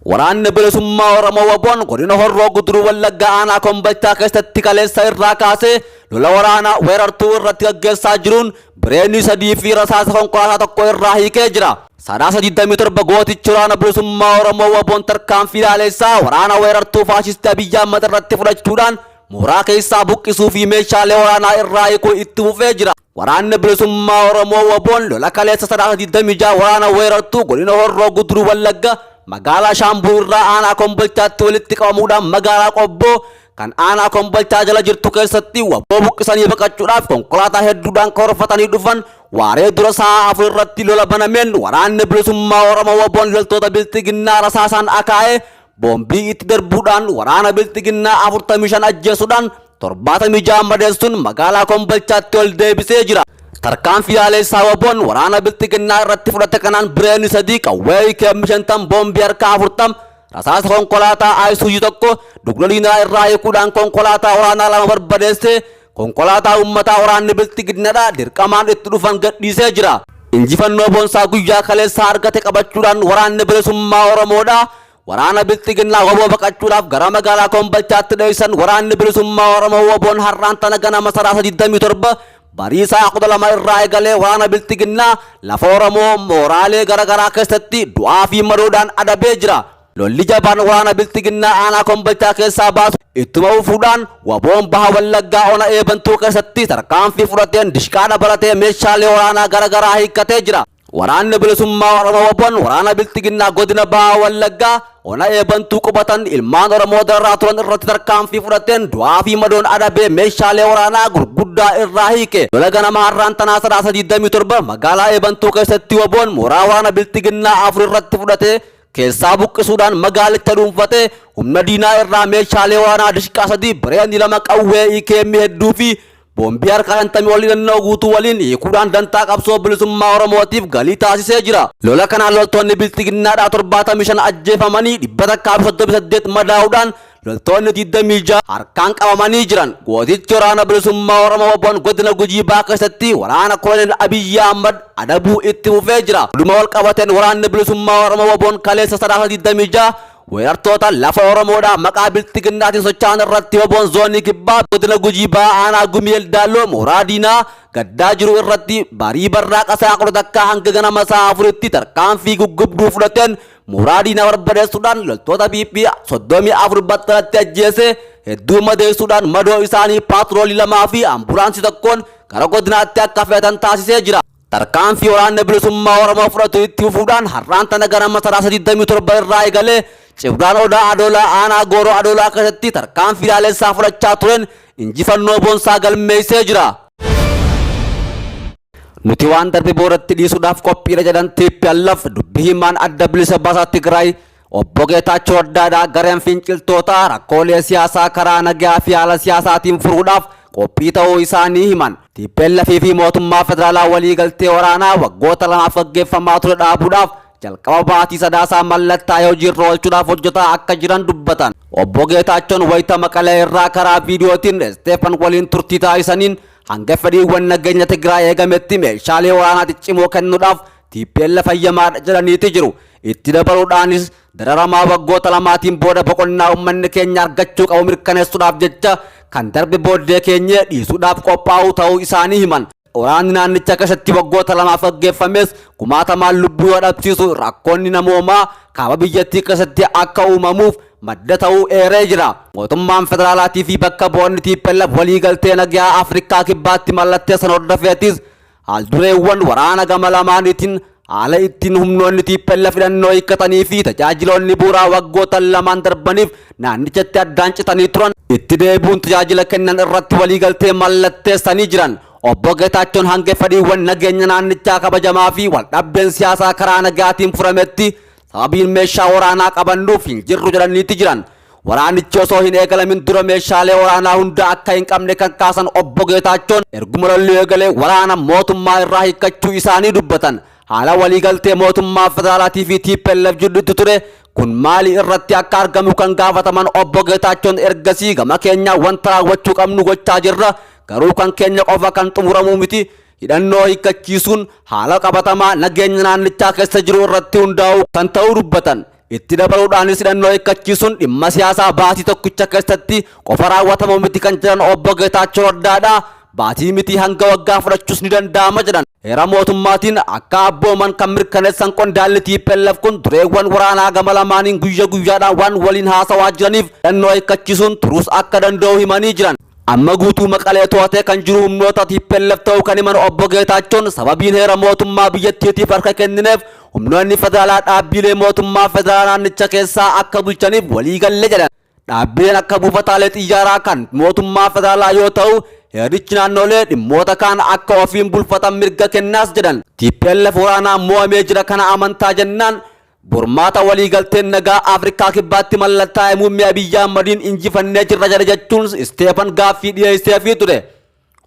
Waraanni Bilisummaa Oromoo WBOn godina Horroo Guduruu Wallaggaa aanaa Kombolchaa keessatti kaleessa irraa kaasee lola waraanaa weerartuu irratti gaggeessaa jiruun bireenii 3 fi rasaasa konkolaataa 1 irraa hiikee jira. Sadaasa 27 gootichi Waraana Bilisummaa Oromoo WBOn tarkaanfii laaleessaa waraana weerartuu faashistii Abiyyi Ahmad irratti fudhachuudhaan mooraa keessaa buqqisuu fi meeshaalee waraanaa irraa hiikuu itti fufee jira. Waraanni Bilisummaa Oromoo WBOn lola kaleessa Sadaasa 26 waraana weerartuu godina Horroo Guduruu Wallagga magaalaa Shaambuu irraa aanaa Kombolchaatti walitti qabamuudhaan magaalaa Qobboo kan aanaa Kombolchaa jala jirtu keessatti wbo buqqisanii baqachuudhaaf konkolaataa hedduudhaan karoorfatanii dhufan waaree dura sa'a 4 irratti lola banameen Waraanni Bilisummaa Oromoo WBOn loltoota Bilxiginnaa rasaasaan akaa'ee boombii itti darbuudhaan waraana Bilxiginnaa 45 ajjeesuudhaan 76 madeessuun magaalaa Kombolchaatti ol deebisee jira. Tarkaanfii haaleessaa WBOn waraana Bilxiginnaa irratti fudhate kanaan Bireenii 3, qawwee AKM 50, boombii harkaa 40, rasaasa konkolaataa Ayisuuzii 1 dugda diinaa irraa hiikuudhaan konkolaataa waraanaa 2 barbadeessee konkolaataa uummataa waraanni Bilxiginnadha dirqamaan itti dhufan gadhiisee jira. Injifannoo boonsaa guyyaa kaleessaa argate qabachuudhaan waraanni bilisummaa Oromoodha waraana Bilxiginnaa wbo baqachuudhaaf gara magaalaa Kombolchaatti dheessan waraanni bilisummaa Oromoo WBOn har'aan tana ganama Sadaasa 27 barii sa'a 12 irraa eegalee waraana Bilxiginnaa lafa Oromoo mooraalee garaagaraa keessatti du'aa fi madoodhaan adabee jira. Lolli jabaan waraana Bilxiginnaa aanaa Kombolchaa keessaa baasu ittuma fufuudhaan WBOn Baha Wallaggaa Ona Eebantuu keessatti tarkaanfii fudhateen dishqaa dabalatee meeshaalee waraanaa garaagaraa hiikkatee jira. Waraanni Bilisummaa Oromoo WBOn waraana Bilxiginnaa godina Baha Wallaggaa Ona Eebantuu qubatan ilmaan Oromoo dararaa turan irratti tarkaanfii fudhateen du'aa fi madoon adabee meeshaalee waraanaa gurguddaa irraa hiike. Lola ganama har'aan tanaa Sadaasa 27 magaalaa Eebantuu keessatti WBOn mooraa waraana Bilxiginnaa 4 irratti fudhate keessaa buqqisuudhaan magaalicha dhuunfate humna diinaa irraa meeshaalee waraanaa dishqaa 3, bireenii 2, qawwee EKM hedduu fi boombii harkaa 50 ol hidhannoo guutuu waliin hiikuudhaan dantaa qabsoo bilisummaa Oromootiif galii taasisee jira. Lola kanaan loltoonni Bilxiginnaadhaa 75 ajjeefamanii 138 madaa'uudhaan loltoonni 26 harkaan qabamanii jiran. Gootichi Waraana Bilisummaa Oromoo WBOn Godina Gujii Bahaa keessatti waraana Koloneel Abiyyi Ahmad adabuu itti fufee jira. Oduma wal qabateen Waraanni Bilisummaa Oromoo WBOn kaleessa Sadaasa 26 Weerartoota lafa Oromoodhaa maqaa Bilxiginnaatiin socho'an irratti WBOn Zoonii Kibbaa Godina Gujii Bahaa Aanaa Gumii Eldaalloo mooraa diinaa gaddaa jiru irratti barii barraaqa sa'a 11 hanga ganama sa'a 4tti tarkaanfii guggubduu fudhateen mooraa diinaa barbadeessuudhaan loltoota PP 34 battalatti ajjeesee hedduu madeessuudhaan madoo isaanii paatroolii 2 fi ambulaansii 1n gara godinaatti akka fe'atan taasisee jira. Tarkaanfii Waraanni Bilisummaa Oromoo fudhatu itti fufuudhaan har'aan tana ganama Sadaasa 27 irraa eegalee Cibraan Odaa Adoolaa Aanaa Gooroo Adoolaa keessatti tarkaanfii laalessaa fudhachaa tureen injifannoo boonsaa galmeessee jira. Nuti waan darbe boodatti dhiisuudhaaf qophiidha jedhan tplf dubbi himaan Adda Bilisa Baasaa Tigraay Obbo Geetaachoo Raddaadhaa gareen finciltootaa rakkoolee siyaasaa karaa nagaa fi haala siyaasaatiin furuudhaaf qophii ta'uu isaanii himan. Tplf fi mootummaa federaalaa waliigaltee waraanaa waggoota lamaaf gaggeeffamaa ture dhaabuudhaaf jalqaba baatii Sadaasaa mallattaa'ee hojiirra oolchuudhaaf hojjetaa akka jiran dubbatan. Obbo Geetaachoon wayita Maqalee irraa karaa viidiyootiin Isteefan waliin turtii taasisaniin hanga fedhiiwwan nageenya Tigraay eegametti meeshaalee waraanaa ciccimoo kennuudhaaf Tplf hayyamaadha jedhaniiti jiru. Itti dabaluudhaanis dararamaa waggoota lamaatiin booda boqonnaa uummanni keenya argachuu qabu mirkaneessuudhaaf jecha kan darbe booddee keenyee dhiisuudhaaf qophaa'uu ta'uu isaanii himan. Waraanni naannicha keessatti waggoota lamaaf gaggeeffames kumaatamaan lubbuu yoo dhabsiisu rakkoonni namoomaa kaaba biyyattii keessatti akka uumamuuf madda ta'uu eeree jira. Mootummaan federaalaatii fi bakka bu'oonni tplf waliigaltee nagayaa Afrikaa Kibbaatti mallatteessan hordofeetis Haaldureewwan waraana gama lamaaniitiin haala ittiin humnoonni tplf hidhannoo hiikkatanii fi tajaajiloonni bu'uuraa waggootan lamaan darbaniif naannichatti addaan citanii turan itti deebi'uun tajaajila kennan irratti waliigaltee mallatteessanii jiran. Obbo Geetaachoon hanga fedhiiwwan nageenya naannichaa kabajamaa fi waldhabdeen siyaasaa karaa nagaatiin furametti sababiin meeshaa waraanaa qabannuuf hin jirru jedhaniiti jiran. Waraanichi osoo hin eegalamin dura meeshaalee waraanaa hunda akka hin qabne kan kaasan Obbo Geetaachoon erguma lolli eegalee waraana mootummaa irraa hiikkachuu isaanii dubbatan. Haala waliigaltee mootummaa federaalaatii fi tplf jidduutti ture kun maali irratti akka argamu kan gaafataman Obbo Geetaachoon ergasii gama keenyaa wanta raawwachuu qabnu gochaa jirra garuu kan keenya qofa kan xumuramuu miti hidhannoo hiikkachiisuun haala qabatamaa nageenya naannichaa keessa jiru irratti hundaa'uu kan ta'uu dubbatan. Itti dabaluudhaanis hidhannoo hiikkachiisuun dhimma siyaasaa baatii tokkicha keessatti qofa raawwatamu miti kan jedhan Obbo Geetaachoo Raddaadha. Baatii miti hanga waggaa fudhachuus ni danda'ama jedhan. Heera mootummaatiin akka abbooman kan mirkaneessan qondaalli TPLF kun dureewwan waraanaa gama lamaaniin guyya guyyaadhaan waan waliin haasawaa jiraniif hidhannoo hiikkachiisuun turuus akka danda'u himanii jiran. Amma guutuu Maqalee to'atee kan jiru humnoota TPLF ta'uu kan himan Obbo Geetaachoon sababiin heera mootummaa biyyattiitiif harka kennineef humnoonni federaalaa dhaabbiilee mootummaa federaalaa naannicha keessaa akka bulchaniif waliigalle jedhan. Dhaabbileen akka buufataalee xiyyaaraa kan mootummaa federaalaa yoo ta'u, heerichi naannolee dhimmoota kaan akka ofiin bulfatan mirga kennaas jedhan. TPLF waraanaan mo'amee jira kana amantaa jennaan bormaata waliigalteen nagaa Afrikaa Kibbaatti mallattaa'e muummee Abiyyi Ahmadiin injifannee jirra jedhe jechuun Isteefan gaaffii dhiyeesseefii ture.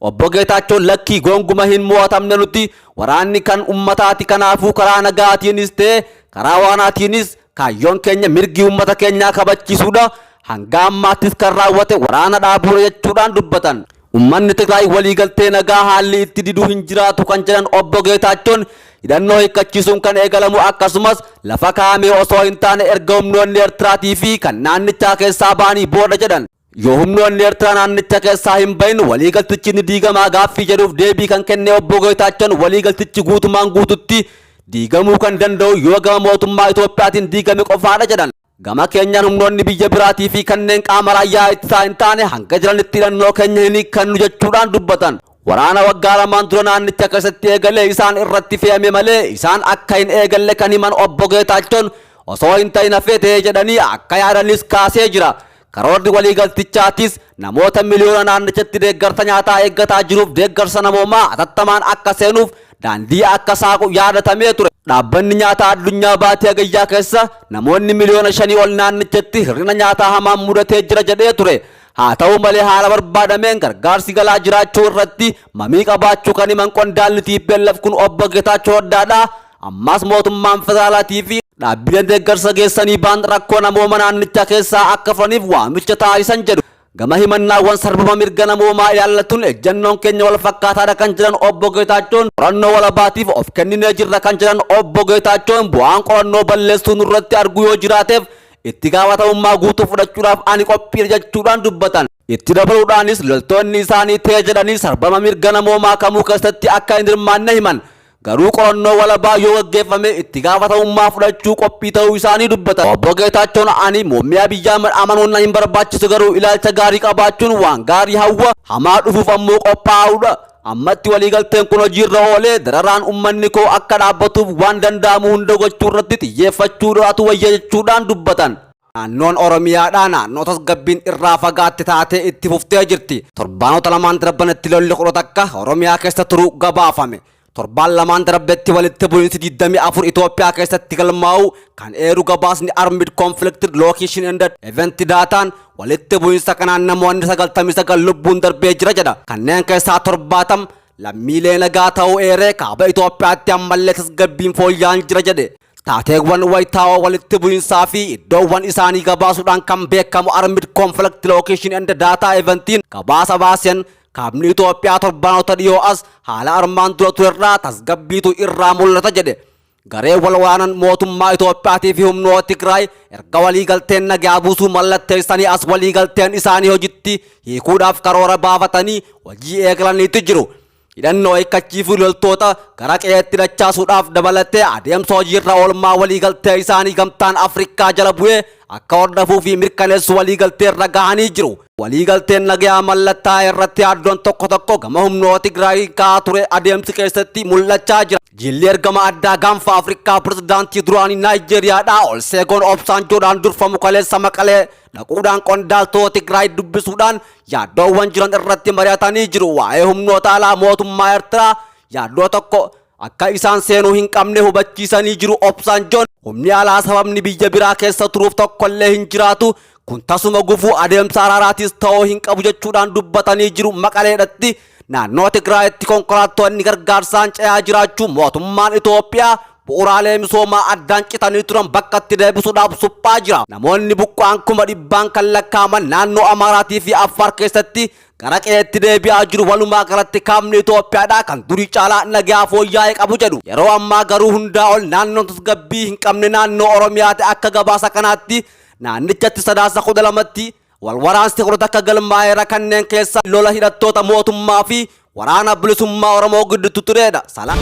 Obbo Geetaachoon lakkii goonguma hin mo'atamne nuti waraanni kan ummataati kanaafuu karaa nagaatiinis ta'e karaa waraanaatiinis kaayyoon keenya mirgi ummata keenyaa kabachiisuudha hanga ammaattis kan raawwate waraana dhaabuudha jechuudhaan dubbatan. Ummanni Tigraay waliigaltee nagaa haalli itti diduu hin jiraatu kan jedhan Obbo Geetaachoon hidhannoo hiikkachiisuun kan eegalamu akkasumas lafa kaa'amee osoo hin taane erga humnoonni Eertiraatii fi kan naannichaa keessaa ba'anii booda jedhan. Yoo humnoonni Eertiraa naannicha keessaa hin bahin waliigaltichi ni diigamaa gaaffii jedhuuf deebii kan kenne Obbo Geetaachoon waliigaltichi guutumaan guututti diigamuu kan danda'u yoo gama mootummaa Itoophiyaatiin diigame qofaadha jedhan. Gama keenyaan humnoonni biyya biraatii fi kanneen qaama raayyaa ittisaa hin taane hanga jiranitti hidhannoo keenya hin hiikkannu jechuudhaan dubbatan. Waraana waggaa lamaan dura naannicha keessatti eegale isaan irratti fe'ame malee isaan akka hin eegalle kan himan Obbo Geetaachoon osoo hin ta'in hafee ta'e jedhanii akka yaadanis kaasee jira. Karoorri waliigaltichaatis namoota miliyoona naannichatti deeggarsa nyaataa eeggataa jiruuf deeggarsa namoomaa hatattamaan akka seenuuf daandii akka saaqu yaadatamee ture. Dhaabbanni Nyaataa Addunyaa baatii Hagayyaa keessa namoonni miliyoona shanii ol naannichatti hir'ina nyaataa hamaan mudatee jira jedhee ture. Haa ta'u malee haala barbaadameen gargaarsi galaa jiraachuu irratti mamii qabaachuu kan himan qondaalli TPLF kun Obbo Getaachoo Raddaadha. Ammas mootummaan federaalaatii fi dhaabbileen deeggarsa geessanii ba'an rakkoo namooma naannichaa keessaa akka furaniif waamicha taasisan jedhu. Gama himannaawwan sarbama mirga namoomaa ilaallatuun ejjennoon keenya wal fakkaataadha kan jedhan Obbo Geetaachoon qorannoo walabaatiif of kenninee jirra kan jedhan Obbo Geetaachoon bu'aan qorannoo balleessuu nurratti argu yoo jiraateef itti gaafatamummaa guutuu fudhachuudhaaf ani qophiidha jechuudhaan dubbatan. Itti dabaluudhaanis loltoonni isaanii ta'e jedhanii sarbama mirga namoomaa kamuu keessatti akka hin hirmaanne himan. Garuu qorannoo walabaa yoo gaggeeffame itti gaafatamummaa fudhachuu qophii ta'uu isaanii dubbatan. Obbo Geetaachoon ani muummee Abiyyi Ahmad amanuun na hin barbaachisu garuu ilaalcha gaarii qabaachuun waan gaarii hawwa, hamaa dhufuuf ammoo qophaa'uudha. Ammatti waliigalteen kun hojiirra oolee dararaan ummanni koo akka dhaabbatuuf waan danda'amu hunda gochuu irratti xiyyeeffachuudhaatu wayya jechuudhaan dubbatan. Naannoon Oromiyaadhaa naannoo tasgabbiin irraa fagaatte taatee itti fuftee jirti. Torbaanota lamaan darbanitti lolli 11 Oromiyaa keessa turuu gabaafame. Torbaan lamaan darbetti walitti bu'iinsi 24 Itoophiyaa keessatti galmaa'uu kan eeru gabaasni Armed Conflict Location and Event Dataan walitti bu'iinsa kanaan namoonni 99 lubbuun darbee jira jedha. Kanneen keessaa 70 lammiilee nagaa ta'uu eeree kaaba Itoophiyaatti ammallee tasgabbiin fooyya'aan jira jedhe. Taateewwan wayitaawoo walitti bu'iinsaa fi iddoowwan isaanii gabaasuudhaan kan beekamu Armed Conflict Location and Data Eventiin gabaasa baaseen kaabni Itoophiyaa torbaanota dhiyoo as haala armaan dura turerraa tasgabbiitu irraa mul'ata jedhe. Garee wal waraanan mootummaa Itoophiyaatii fi humnoota Tigraay erga waliigalteen nagaa buusuu mallatteessanii as waliigalteen isaanii hojitti hiikuudhaaf karoora baafatanii hojii eegalaniitu jiru. Hidhannoo hiikkachiifuu loltoota gara qe'eetti dachaasuudhaaf dabalatee adeemsa hojiirra oolmaa waliigaltee isaanii gamtaan Afrikaa jala bu'ee akka hordofuu fi mirkaneessu waliigaltee irra gahanii jiru. Waliigalteen nagayaa mallattaa'e irratti yaaddoon tokko tokko gama humnoota Tigraay ka'aa ture adeemsi keessatti mul'achaa jira. Jilli ergama addaa gaanfa Afrikaa pirezidaantii duraanii Naayijeeriyaadhaa Olseegoon Obsaanjoodhaan durfamu kaleessa Maqalee dhaquudhaan qondaaltota Tigraay dubbisuudhaan yaaddoowwan jiran irratti mari'atanii jiru. Waa'ee humnoota alaa mootummaa Eertiraa yaaddoo tokko akka isaan seenuu hin qabne hubachiisanii jiru. Obsaanjoon humni alaa sababni biyya biraa keessa turuuf tokkollee hin jiraatu. Kun tasuma gufuu adeemsa araaraatis ta'uu hin qabu jechuudhaan dubbatanii jiru. Maqaleedhatti naannoo Tigraayitti konkolaattonni gargaarsaan ce'aa jiraachuu mootummaan Itoophiyaa bu'uuraalee misoomaa addaan citanii turan bakkatti deebisuudhaaf suphaa jira. Namoonni buqqa'an kuma dhibbaan kan lakkaa'aman naannoo Amaaraatii fi Affaar keessatti gara qe'eetti deebi'aa jiru. Walumaa galatti kaabni Itoophiyaadhaa kan durii caalaa nagaa fooyya'ee qabu jedhu. Yeroo ammaa garuu hundaa ol naannoon tasgabbii hin qabne naannoo Oromiyaati. Akka gabaasa kanaatti naannichatti Sadaasa 12tti wal waraansi 11 galmaa'eera. Kanneen keessa lola hidhattoota mootummaa fi Waraana Bilisummaa Oromoo gidduutti turedha. Salaam.